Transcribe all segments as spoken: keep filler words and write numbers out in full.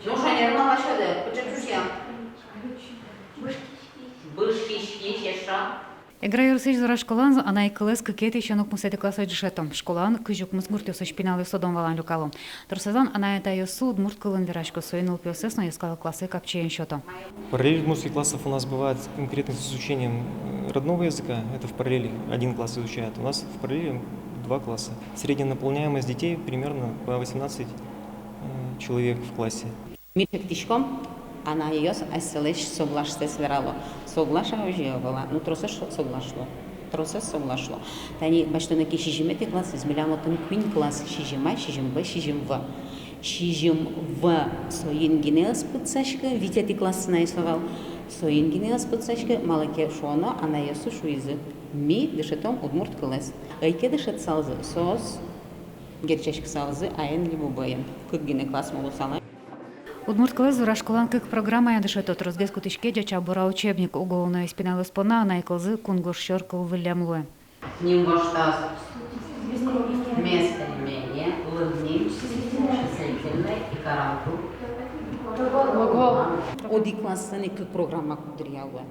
Ну, шонер мар ке шуод, кыӵе ке ужъя. Быж киськись, эшшо. Эгра ёросысь Зура школаын анай кылэз кыкетӥ сьӧн укмысэтӥ классозь дышето. Школаын кызь укмыс гуртъёсысь пиналъёс тодон-валан люкало. Тросэзлэн анай-атайёссы удмурт кылын верасько, соин нылпиоссэс но йӧскалык классэ капчиен сёто. Параллель удмуртских классов у нас бывает конкретно с изучением, э, родного языка. Это в параллели один класс изучает. У нас в параллели два класса. Средняя наполняемость детей примерно по восемнадцать, э, человек в классе. Ми чектӥськом, анайёс асьсэлэсь соглашсэс верало. Соглаш-а, озьы-а вал-а? Ну, тросэз со-, соглаш луо. Тросэз соглаш луо. Тани басьтоно ке сизьыметӥ классэз, милям отын куинь класс: сизьым А, сизьым Б, сизьым В. Сизьым В соин гинэ ӧз пытсаськы, витетӥ классын ай со вал. Соин гинэ ӧз пытсаськы, малы ке шуоно, анайёссы шуизы: ми дышетом удмурт кылэз. Ӧй ке дышетсалзы, соос герӟаськысалзы А-ен либо Б-ен. Кык гинэ классмы луысал ай. Удмурт кылэз Зура школаын кык программая дышето. Тросгес кутӥське «Ӟеч-а, бур-а» учебник. Уго уноез пиналъёс понна анай кылзы кунгож сьӧр кылвыллем луэ. Ним воштоз местоимение, лымним, числительное и каранту. Одӥг классын ик кык программа куддыръя луэ.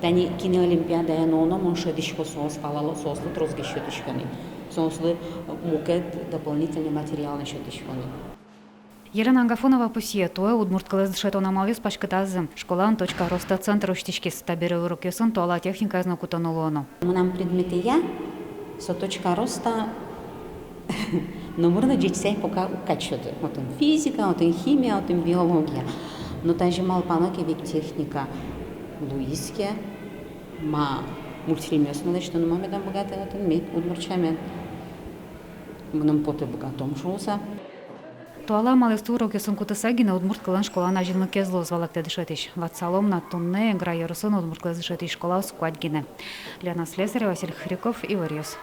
Тани кинэ олимпиадае нуоно, мон шӧдӥсько, соос валало, соослы тросгес сётӥсько ни. Соослы мукет дополнительный материал но сётӥсько ни. Елена Агафонова пусъе: туэ удмурт кылэз дышетон амалъёс паськытазы. Школаын «Точка роста» центр усьтӥськиз. Табере урокъёсын туала техникаез но кутоно луоно. Мынам предметъя со «Точка роста» номыр но ӟечсэ ай пока уг кадь сёты. Отын физика, отын химия, отын биология. Но тазьы малпано ке, ведь техника луиз ке, ма, мультфильмъёс но лэсьтоно, ма медам быгатэ отын ми удмурт сямен. Мыным потэ быгатом шуыса. Туала амалъёсты урокъёсын кутыса гинэ удмурт кылын школаын азинлыкез луоз, валэктэ дышетӥсь. Ватсалом на, туннэ Эгра ёросын удмурт кылэз дышетӥсь школаос куать гинэ. Лена Слесарева, Василий Хрюков, «Иворъёс».